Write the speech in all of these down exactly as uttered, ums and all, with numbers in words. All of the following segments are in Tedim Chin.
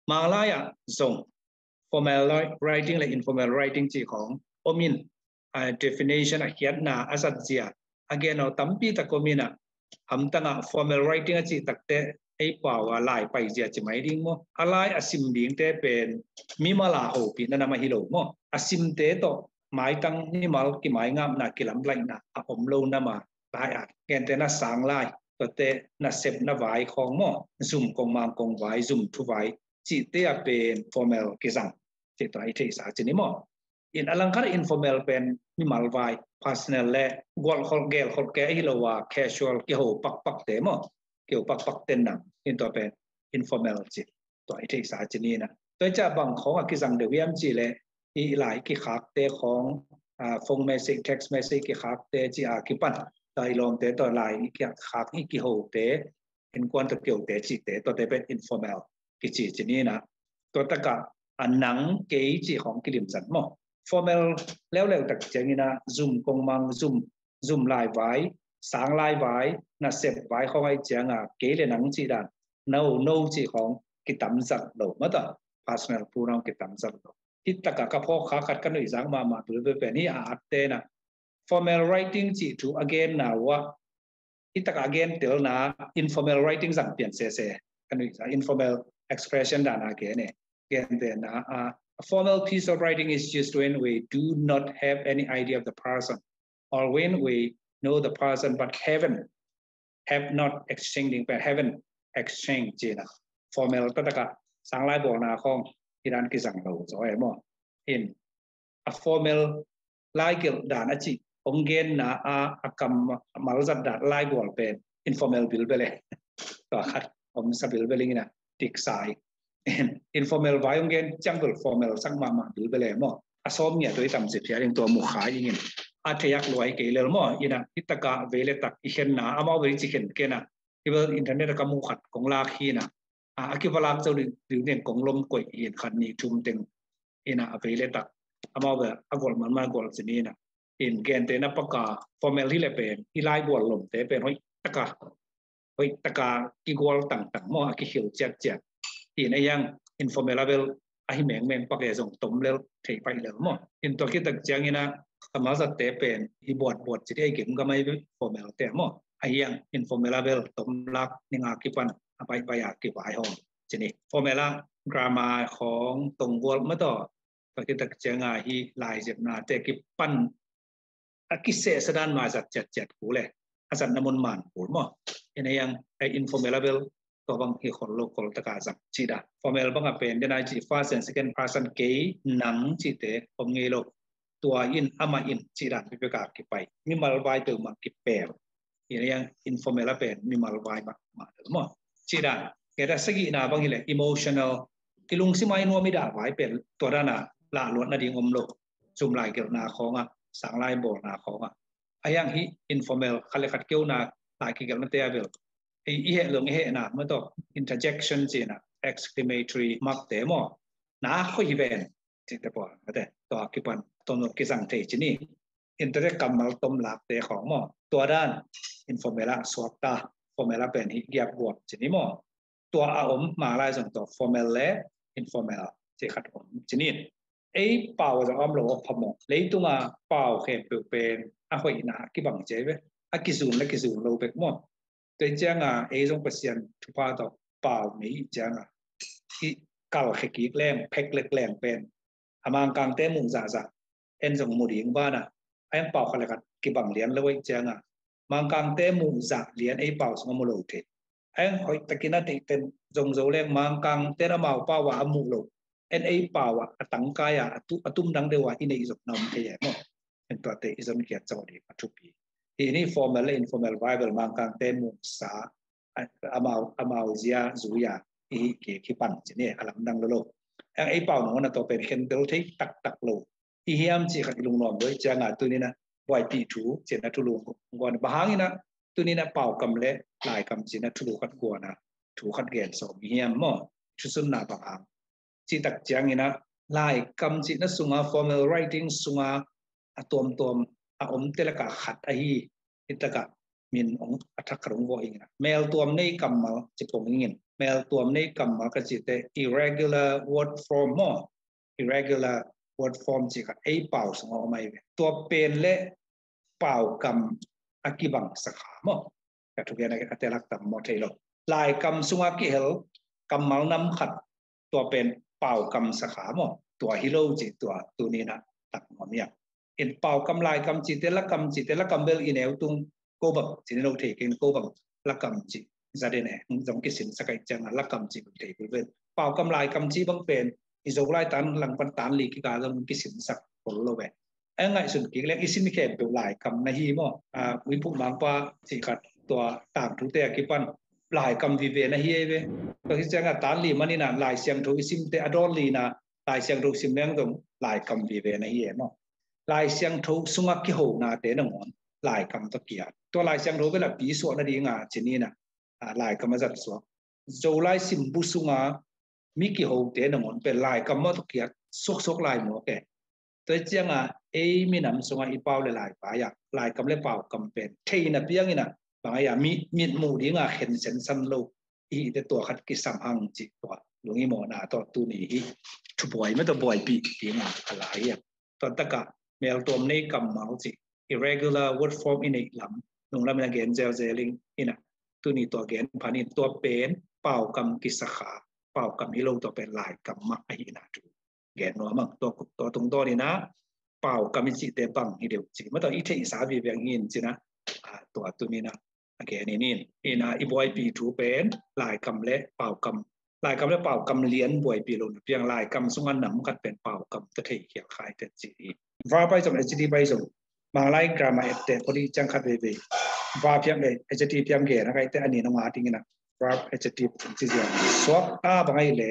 Manglai ah zong formal writing le informal writing cih khawng om in, a definition, a khiatna, a zatzia a gen aw tampi tak om in ah, hamtang ah formal writing a cih takte ei pau a lai paizia ci mai ding maw? A lai a sim dingte pen mimal a hopihna nam ahi lo maw? A simte tawh maitang mimal kimaingapna, kilamlaihna a om lo nam a lai a, gentehna sang lai, tuate nasepna vai khawng maw, zum kongmang kongvai, zum thuvai cihte a pen formal kizang cih tua i theihsa ci ni maw? In a langkhat informal pen mimal vai, personal le gualkholh gelkholh ke ahi lo a casual kiho pakpakte maw, kiho pakpakte nam, in tua pen informal ci tua i theihsa ci ni na. Tua i ciah bang khawng a kizang deuh hiam cih leh i lai kikhakte khawng, a, phone message, text message kikhakte cih a kipan, tua i lawmte tawh lai i kikhak, i kihote, innkuan tawh kihote cihte, tuate pen informal kici ci ni na. Tua takah a nang kei cih khawng kilimzat maw? Formal leuleu tak ciangin ah zum kongmang, zum, zum laivai, sang laivai, nasep vai khawng ahih ciangin kei le nang cih dan, no, no cih khawng kitamzat lo maw, tua personal pronoun kitamzat lo. Hih takah ka phawk kha khat ka nuihzak mahmah bilbel pen hih a atte na, formal writing cih thu a genna uh ah, hih takah a gentelna informal writing zang pian sese. Ka nuihzak, informal expression dan a gen e. Gentelna, a, a formal piece of writing is used when we do not have any idea of the person or when we know the person but haven't, have not exchanged, but haven't exchanged ci na. Formal taktakah sang lai bawlna khawng hih dan kizang lo zaw e maw? In a formal laigelh dan a cih hong genna a, a kammal zat dan laibual pen informal bilbel e. Tua khat om sa bilbel ing in ah, tiksa ing. Informal vai hong gen ciang bel formal sak mahmah bilbel e maw? A sawm ngiat tua i tam ci phial ing, tua mu kha ing in. A thei ak lua hi kei lel maw? In ah hih takah vei le tak i khenna, amau bel i ci khen kei na. Hih bel internet ah ka mu khat kong lak hi na. A, a kiva lak zo ding, ding kong lom koih hi in, khat nih thum teng in ah a vei le tak amau bel a gual manman gual ci ni na. In gentehna pakah formal hi le pen i laibual lomte pen hoih takah, hoih takah kigual tangtang maw, a kikhil ciatciat. In a hiang informal a bel a hi mengmeng pak e, zong tom lel, thei paih lel maw? In tua khit tak ciangin ah kammal zatte pen hi buatbuat ci dih, a hi gemgam a hi formal te maw? A hiang informal a bel tom lak ning a kipan a baihbaih a kivaihawm ci ni. Formal ah grammar khawng tonggual maw, tua khit tak ciangin hih laizepnate kipan a kisehsa dan mah zat ciatciat kul e, a zatna mun man kul maw? In a hiang, a informal a bel tua bang hi khol lo, khol takah zang ci dan. Formal bang a pen den a ci first and second person, kei, nang cihte om ngei lo. Tua in, amah in ci dan peuhpeuh a kipai, mimal vai peuhmah kipel. In a hiang informal a pen mimal vai mahmah lo maw? Ci dan. Kei da sagihna bang hi leh emotional, i lungsim a i nuam i dah vai pen tua dan a lahluat nading om lo. Zum laigelhna khawng ah, sang lai bawlna khawng ah. A hiang hih informal khat le khat keuna lai kigelhnate a bel i, i heh lo, i hehna maw, tua interjection ci na, exclamatory mark te maw, na khoi hi ven cihte pawl mate, tua kipan tom lo kizang thei ci ni. In tuate kammal tom lakte khawng maw, tua dan informal ah suakta, formal a pen hih giap guap ci ni maw? Tua a om, Manglai zong tua formal le informal ci khat om ci ni. Ei pau zong om lo a phamawh. Leitung a pau khempeuh pen a hoihna kibang ci ve. A kizun le kizun lo bek maw? Tua ciangin ei zong Pasian thupha tawh pau nei ciangin i kalkhe kik leng, phek lek leng pen a Mangkangte muh zahzah en zong mu ding ban a, a hiang pau khat le khat kibang lian lo ahih ciangin Mangkangte muh zah lian ei pau sung a mu lo thei. A hiang hoih takin a theihten zong zo leng Mangkangte in amau pau ah a muh lo, en ei pau ah a tangkai a, a tu, a tum dang deuh ah i neih zong na om thei e maw? En tuate i zonkhiat zo ding a thupi. Hih ni formal le informal vai bel Mangkangte muhsa, a, amau, amau zia zui a i hih kik hi pan ci ni, a lamdang lo lo. A hiang ei pau nangawn a tua pen khentel thei taktak lo i hiam cih khat i lungnuam lo ahih ciangin tuni in a buaipih thu ci-in a thulu guan, bang hangin a tuni in a paukam le laikam ci-in a thulu khat guan a thu khat gen sawm i hiam maw? Thusunna bang hang cih tak ciangin a laikam cihna sungah, formal writing sungah a tuamtuam a omte lakah khat ahi, hih takah min hong a thak khat hong vawh ing in a, meltuam nei kammal ci pong ing in. meltuam nei kammal ka cihte irregular word form maw, irregular word form cih khat ei pau sungah om ahi ve. Tua pen le paukam a kibang sakha maw. Ka thugen a telak tam maw thei lo. Laikam sungah kihel kammal nam khat tua pen paukam sakha maw. Tua hi lo cih tua tuninah tak maw miang. In paukam laikam cihte lakam cihte lakam bel i neu tung ko bang cih ni lo thei keng ko bang lakam cih za den e zong kisin sak ai cianga lakam cih bang thei bel bel. Paukam laikam cih bang pen i Zolai tan langpan tan li kika zong kisin sak kol lo ve. A ngaihsun kik leng i sim khempeuh laikam na hi maw. Ui Phuk Mangpa cih khat tua tangthute a kipan laikam vive na hi ei ve. Tua hi cianga tan li manina Lai Siangtho i simte a dawn lina Lai Siangtho sim leng zong laikam vive na hi ei maw. Lai Siangtho sunga kihonate nangawn laikam tawh kiat. Tua Lai Siangtho bela pi suah nadinga cinina laikam a zat suak. Zolai simbu sunga mi kihote nangawn pen laikam mawh tawh kiat suaksuak lai mawk e. Tua cianga ei minam sunga i pau le lai pai-a laikam le paukam pen theina piangina bang ai-a mitmuh dinga khen sensan lo i hihte tua khat kisam hang cih tua lungi mawhna tawh tuni hi thubuai mawh tawh buaipih dinga a lai hi a. Tua taka meltuam nei kammal cih irregular word form i neih lam nunglam ina gen zelzeling ina tuni tua gen phanin tua pen paukam kisakha paukam hi lo tua pen laikam mah ahina thu gen nuam ang. Tua tungtawn ina paukam i cihte bang hi deuh cih mawh tawh i theihsa vive ang hi in cina tua tunina a gen inin ina i buaipih thu pen laikam le paukam laikam le paukam lian buaipih lo na piang laikam sunga nam khat pen paukam ta thei khial khai te ci hi. Verb pai zong adjective pai zong Manglai grammar ette poli ciang khat veve verb piam le adjective piam gen a kaite ani nong a dingina verb adjective ci ziang suak ta bang ai le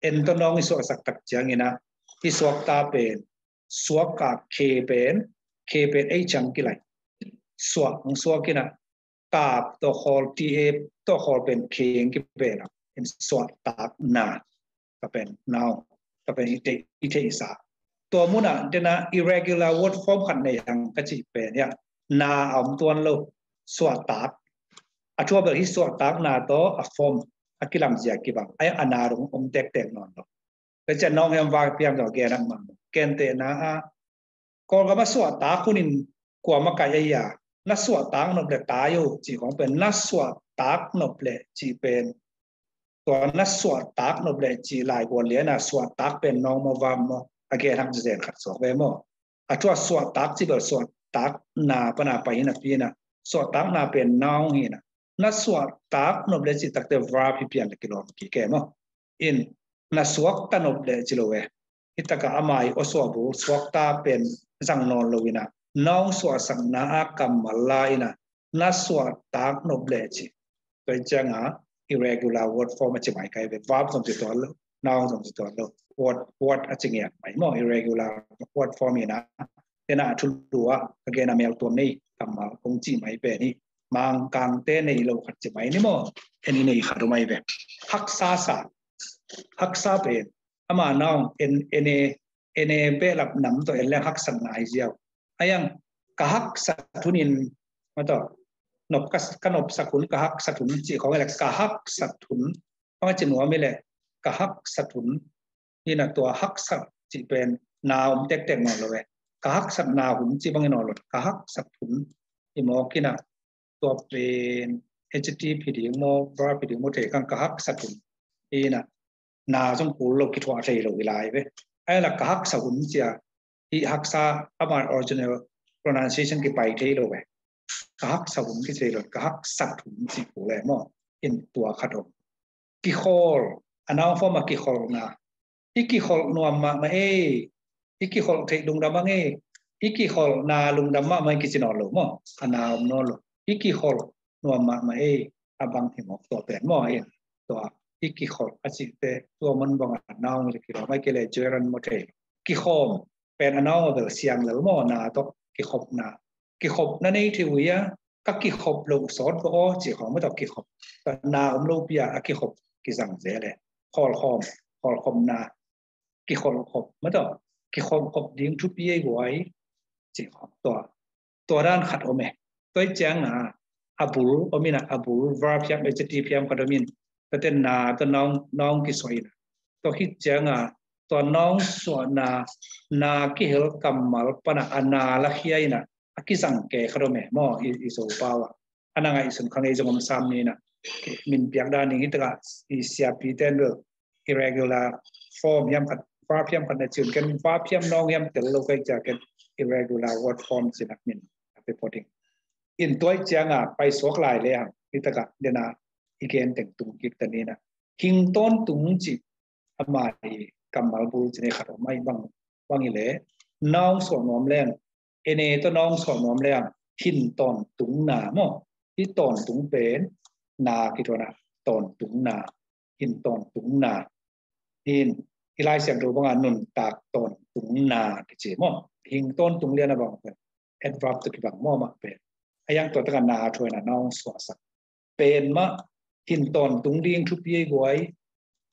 en to nong i suaksak tak ciangina i suak ta pen suak ka ke pen ke pen ei ciang kilai suak suakina kap tawh khawl ti e tawh khawl pen kheng kipena in suahtakna ka pen noun ka pen i theihsa. Tua muna dena irregular word form khat nei hang ka cih pen hiah na a om tuan lo suahtak a thua bel hi suahtakna tawh a form a kilamzia kibang ai a na dong om tektek nawn lo. Ka cian nong hiam vak piang tawh gen ang mah kentehna a Kawlgam a suahtak hunin kuama kai aia na suahtak nop le tai uh cih khong pen na suahtak nop le cih pen tua na suahtak nop le cih laigual liana suahtak pen nong maw vam maw a gen hak zen khat suak ve maw. A thua suahtak cih bel suahtak na pana pai hina pina suahtak na pen nong hina na suahtak nop le cih takte verb hi pian le kilawm kike maw. In na suakta nop le ci lo e. Hitaka ama i awsuah bul suakta pen zang nawn lo ina nong suahsakna a kammal la ina na suahtak nop le ci. Tua cianga irregular word form a ci mai kai ve verb zong ci tuan lo noun zong ci tuan lo word word a ci ngiat mai maw irregular word form ina tena a thulu a ka gena meltuam nei kammal kong ci mai pen hi. Mangkangte nei lo khat ci mai ni maw. Eni nei khat uh mai ve. Haksa sa haksa pen ama nong en ene ene behlap nam tawh en leng haksatna hi ziau. Ayang ka haksat hunin mataw nop ka nopsak hun ka haksat hun cih khong le ka haksat hun panga ci nuam i le ka haksat hun hina tua haksat cih pen na om tektek nawn lo e. Ka haksat na hun cih bangin nawn lo ka haksat hun i mawk hina tua pen adjective hi ding maw verb hi ding maw thei kang ka haksat hun hina na zong kul lo kithuah thei lo i lai ve. Ai la ka haksa hun cia hi haksa ama original pronunciation kipai thei lo ve. Ka haksa hun ki thei lo ka haksat hun ci kul le maw in tua khat om. Kikhawl a noun form a kikholhna i kikholh nuam mahmah ei i kikholh theih lungdam ang ei i kikholhna lungdam mahmah i kici nawn lo maw a na om nawn lo i kikholh nuam mahmah ei a bang hi mawk tua pen maw in tua i kikholh a cihte tua man bang a noun le kilawm ai kei le gerund maw thei kikhawm pen a noun a bel siang lel maw na tawh kikhopna kikhopna nei thei uh ia ka kikhop lo sawt va aw cih khawng mataw kikhop na om lo pia a kikhop kizang ve le khawlkhawm khawlkhopna kikholhkhop mataw kikholhkhop ding thupi ei guai cih khawng tua tua dan khat om e. Tua i cianga a bul om ina a bul verb hiam adjective hiam khat om in Tua te na tawh nawng, nawng kisuah in a, tua khit cianga tua nawng suahna, na kihel kammal pana a na lakhia in a, a kizang ke kha dom e maw, i, i Zopau ah. A na ngaihsun kha ngei zong om sam ni in a, min piak dan ding hi takah i siapi ten bel irregular form hiam khat, verb hiam khat na ci un, ken verb hiam nawng hiam tel lo ka hih ciang ken irregular word form ci-in a min a pe phot ing. In tua hih cianga paisuak lai le hang, hi takah dena i gen teng tung kik ta ni in a. Hing tawntung cih ama i kammal bul ci-in khat om ahi bang, bang hi le, nawng suah nuam leng, ene tawh nawng suah nuam leng, hin tawntungna maw. Hih tawntung pen na kituan a, tawntungna, hin tawntungna. Hin, i Lai Siangtho banga nuntak tawntungna kici maw. Hing tawntung lian a bang pen adverb tawh kibang maw mah pen. A hiang tua takah na thuaina nawng suahsak pen mah, hin tawntung ding thupi ei guai,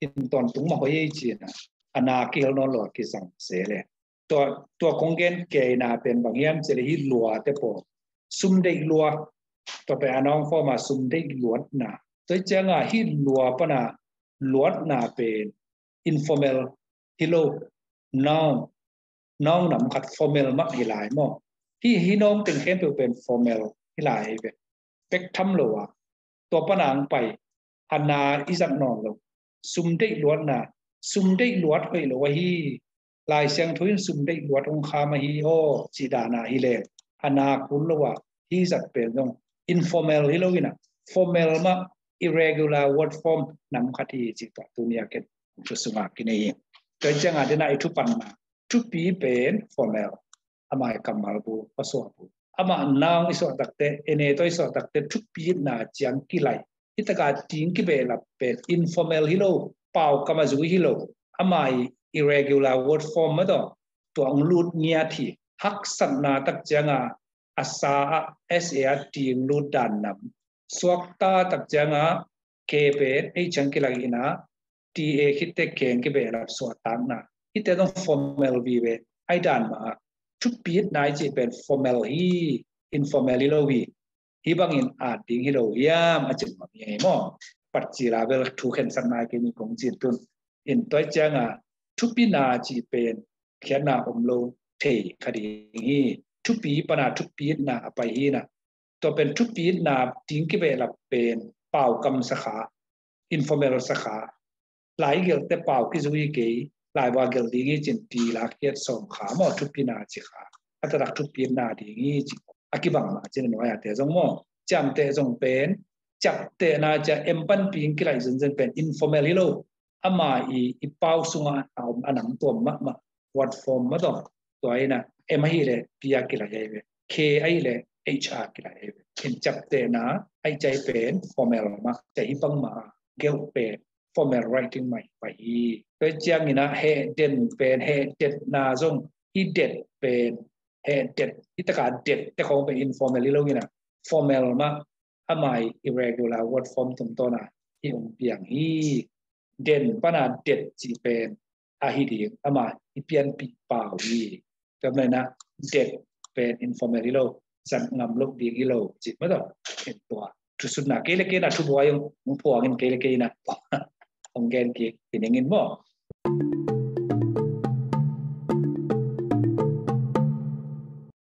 hin tawntung mah hoih ei ci-in a, a na kihel nawn lo a kizang se le. Tua, tua kong gen keina pen bang hiam cih leh hih lua te pawl, sum deih lua, tua pen a nawng form a sum deih luatna. Tua hih cianga hih lua pana luatna pen informal hi lo, nawng, nawng nam khat formal mah hi lai maw. Hih, hih nawng teng khempeuh pen formal hi lai hi ve. Pek tham lo a, tua pana ang pai, a na i zat nawn lo. Sum deih luatna, sum deih luat hoih lo ahi. Lai Siangtho in sum deih luat hong kham ahi aw, cih dana hi leng, a na kul lo a, hih zat pen zong informal hi lo in a, formal mah, irregular word form nam khat hi cih tua tuni a ken thu sunga kinei hi. Tua hih cianga dena i thupanna, thupi pen formal, ama i kammal bul, a suah bul. Amah nawng i suah takte, ene tawh i suah takte, thupi itna ciang kilai. Hi taka ting kibehlap pen informal hi lo, pau kam a zui hi lo. Ama i irregular word form mah tawh, tua hong lut ngiat hi. Haksatna tak cianga, a sa ah, S A ah ting lut dan nam. Suakta tak cianga, K pen, H ciang kilak in a, T A khit teh keng kibehlap suahtakna. Hihte zong formal vive, ahi dan mah a. Thupi itna i cih pen formal hi, informal hi lo hi. Hih bangin at ding hi lo hiam a cih mah hi maw. Pat cil a bel thu khensatna kei ni kong cih tun. In tua hih cianga, thupina cih pen khiatna om lo thei kha ding hi. Thupi pana thupi itna a pai hi na. Tua pen thupi itna ting kibehlap pen pau kam sakha, informal sakha. Lai gelhte pau kizui kei, lai bua gelh ding hi cin ti la khiat sawm kha maw, thupina ci kha. A taktak thupi itna ding hi ci. A kibang mah cin a nuai a te zong maw. Ciamteh zong pen, ciaptehna cia em panpi in kilai zenzen pen informal hi lo. Ama i, i pau sunga a om a nam tuam mahmah, word form mah tawh. Tua hi na, M ahih leh P a kilai ahi ve. K ahih leh H a kilai ahi ve. In ciaptehna, ahi ciai pen formal mah, ciai hi bang mah, gelh pen formal writing mah hi pai hi. Tua ciangin a heh den pen, heh detna zong, i det pen, heh det, i taka det te khong pen informal hi lo in a, formal mah, ama i irregular word form tungtawna i om piang hi. Den pana det cih pen ahi ding, ama i pianpih pau hi. Tua manin a det pen informal hi lo, zat ngam lo ding hi lo cih mah tawh. In tua thusutna kei le kei na, thubuai hong phuangin kei le kei na hong gen kik hi ning in maw.